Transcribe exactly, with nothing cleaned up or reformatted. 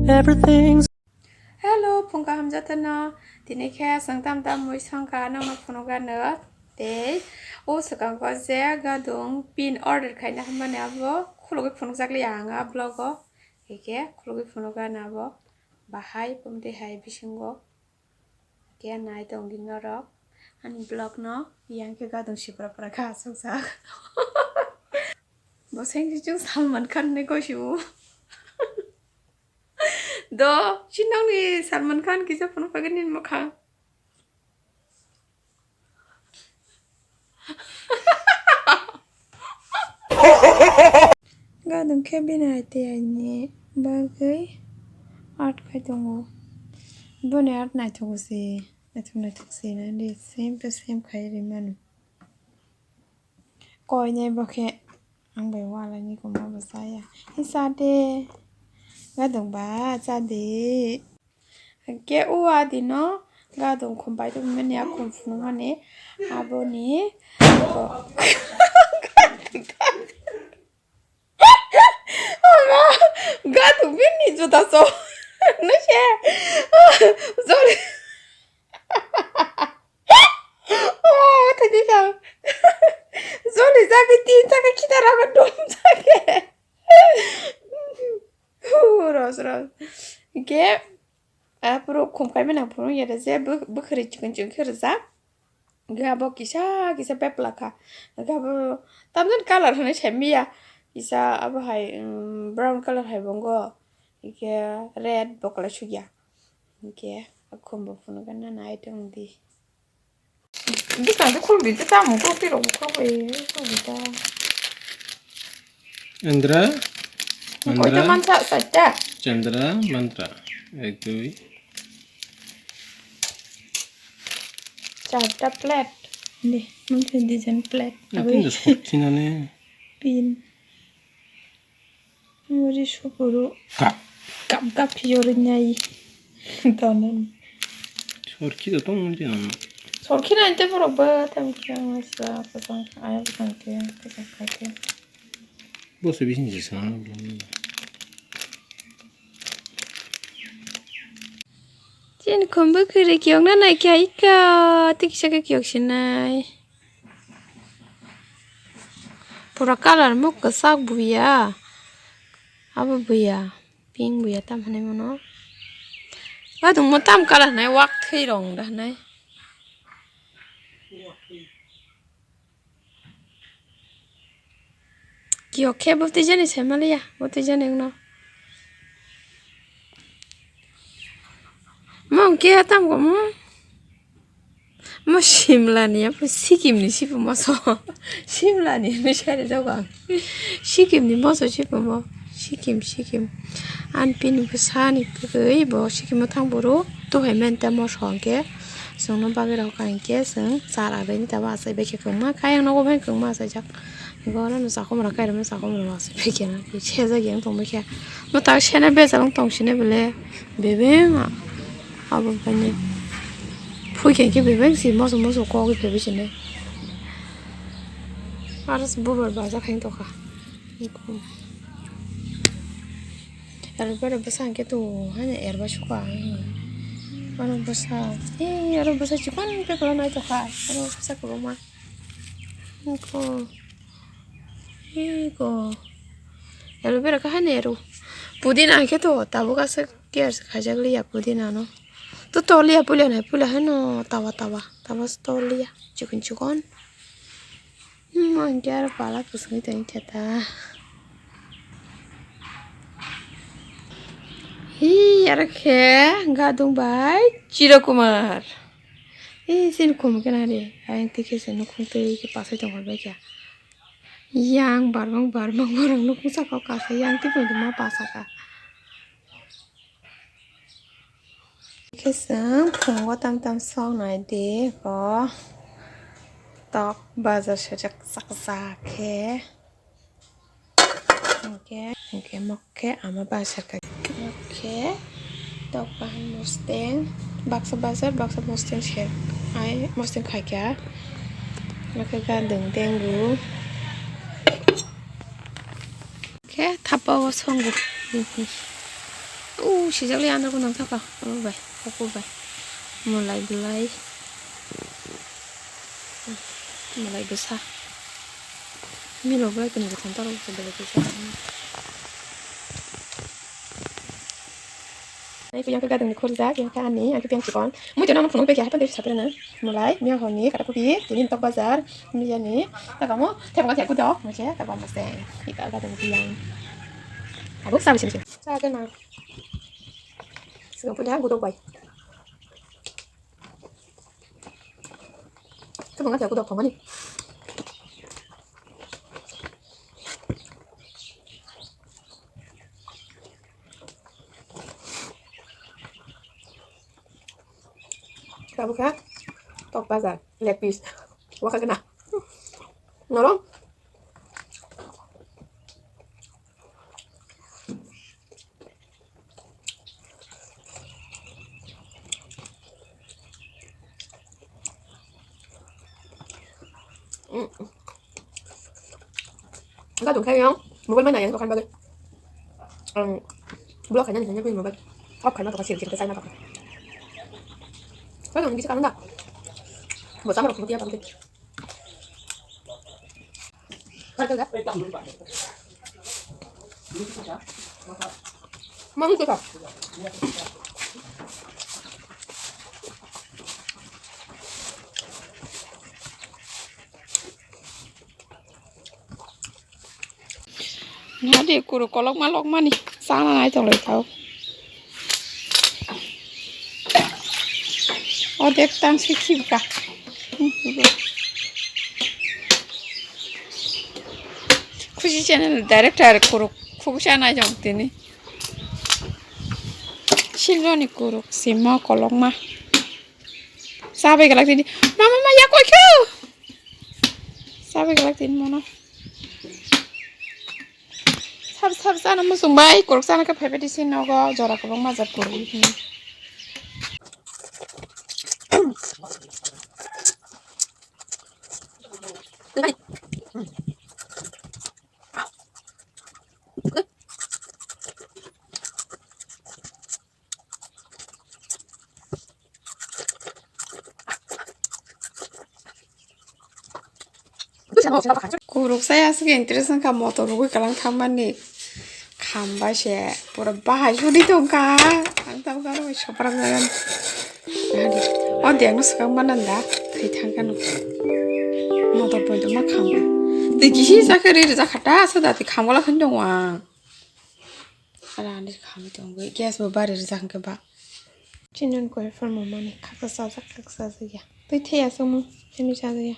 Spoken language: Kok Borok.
Everything's Hello, phung kaham jotono. Tini khe chwng tam tam mui songkha nokno phunukgano. Tei o swkango je gadung pin order khaina hwnmani abo khulugwi phunukjakliya ang a vlog o. Hikhe khulugwi phunukgano abo bahai pumtwi hai bisingo. Khe nai tongdi norok ani vlog no. Yang khe gadung sipra pra kha aswkjak. Bo sengsi chwng Salman Khan ni koi sibu. Do, chinongni Salman Khan kisa phunuk phagini mwkhang. Gadung khe bini ati aini bagwi art khai tongo. Boni art naithogo se, naithok naithok se nang di, same to same khai ri mano. Koinai bo khe ang bai walaini koma bo chaya. Hisa de. Gadung ba cha de. Hwnkhe o adi no gadung khum pai tongmani a khum phunukmani aboni gadung bini juda so nase jori oh thani ka joli jagi tin jagi khita raga dum jagi. Ros, ros. Hingke, ah, puro khum kaimani ang phunuk ya da je, bw-, bwkhwrwi chikon chikon khe rijak. Hingke abo kisa, kisa bepla kha. Hingke abo tamjani colour hwnwi sai manya. Kisa abo hai, um, brown colour hai bo wngkha. Hingke red bo kwlai sukya. Hingke a khum bo phunuk gana nai tong di. Bwskango khulbi ta tamo khulbi rok khulbi khulbi ta. Indra, Koita Indra, mansa saita. Chandra, Mantra. Ek, dui. Charta plate. Di, mungkin design plate. Aboi. Aboi. Pin. Muri sukuru. Kap. Kap kap yori nyai. Donen. Sorkhi da tong di nang. Sorkhi na inte borok ba tam khe ang sa pasang aya pasang khe pasang kha khe. Bo se bising se sana. Chini khumbu khwrwi kiyokna nai khe ika, tei kisa khe kiyok sinai. Pura colour mo kwchak buya. Abo buya, pink buya tam hinwi mano. Adung mo tam colour hinwi wak thwi rong da hinwi. Kiyok khe bo twijani sai maliya, bo twijani wngno. Mo hwnkhe tamo mo. Mo Simla ni, abo Sikkim ni sibo moso. Simla ni hinwi sai rijak ang. Sikkim ni moso sibo mo. Sikkim, Sikkim. Ani pini bwsa ni kwrwi bo Sikkim o thang boro. Tuhai menta moso hwnkhe. Chwngno bagwi rok hwnkhe chwng chara bai ni tabo achai bai khe kwbangma khe ayang nogo bai kwbangma achaijak. Ego oro no chakhumra kairokno chakhumra asai bai khe na sejak yang tong bai khe. Mwtai sene bejal wng tong sini bele bebeng abo bai ni phui khe khe bebeng si moso moso kok bai phaibai sini. Aro se bubar baja khain tokha. Aro bwsa hwnkhe to haino erbai suka. Aro bwsa, ee, aro bwsa chikon khe kwlai naitokha. Aro bwsa kwbangma. Eko. Eko. Aloe vera khe haino ero. Pudina hwnkhe to tabuk aswk care se khaijak liya pudina no. To toliya puila nai puila haino tawa tawa. Tawa se toliya. Chikon chikon. Hmm, hwnkhe aro pala kwswngwi tongwi khe ta. Hi, aro khe gadung bai Chiro Kumar. Hi, chini khum khe nari. Ayang twi khe se nukhung twi khe pasai tongkha bai khe. Yang barmang barmang borok nukhung saka o kasa yang twi pungtuma pasaka. Khe chwng phungo tam tam sok nai di, o tok bazar sejak chaksa khe. Hwnkhe, hwnkhe mok khe ama bazar ka. Mok khe tok bahan mosteng, baksa bazar, baksa mosteng se. Ai mosteng khaikha. Mok khe gandeng dengu. Khe thapa o songo. O sijak le ano ko nang thapa. O bai, o ko bai. Mulai belai. Mulai bwsa. Milo belai tini bwthang taro bwsa belai bwsa. Ai, yang ke gadang ni khurjak, yang ke ani, yang ke piang chikon. Mui jono phunung pe kya hapan dei sapre na. Mulai, miya honi, kata kopi, tini tok bazar, miya ni, ta kamo, te bang kya kudo, mui ke, ta bang bose. Ika gadang ni yang. Abu sabi sini. Sa ke na. Sekarang punya gudok bai. Itu banget ya gudok kemana? Kamu kan? Tok bazar, leg piece. Waka kena. Nolong. Enggak dong, kayak yang mobile mana yang bukan balik. Em, blok kayaknya nih, kayaknya gue mobile. Off karena apa sih, kita sana apa? Kalau yang bisa kan enggak. Buat sama rokok dia apa gitu. Nadi kuru kolok malok mani sana nai tong lai tau. Odek tang si khibka. Khusi channel director kuru khubsa nai jong tini. Siloni kuru sima kolok ma. Sabai galak tini. Mama ma ya koi kyo. Sabai galak tini mono. Sab sab sana musung bai, korok sana ka phaibai di sin nogo, jora kwbangma jat korok. Kuruk sai aswk interest wngkha motor rwgwi kwlang thangmani. Khambai se pura bahai sudi tongkha. Ang tamo garo bai soprak jagan. O dengno swkang mananda thwi thangkha no. Motor poito ma khamba. Twi kisi sakhe ri rijak kha ta aswk da twi khamgala khani tongo ang. Rani khamwi tongwi gas bo bari rijak hwnkhe ba. Chini koi phalmo mani khaksa sajak khaksa sajak ya. Twi thaya songmo hemi sajak ya.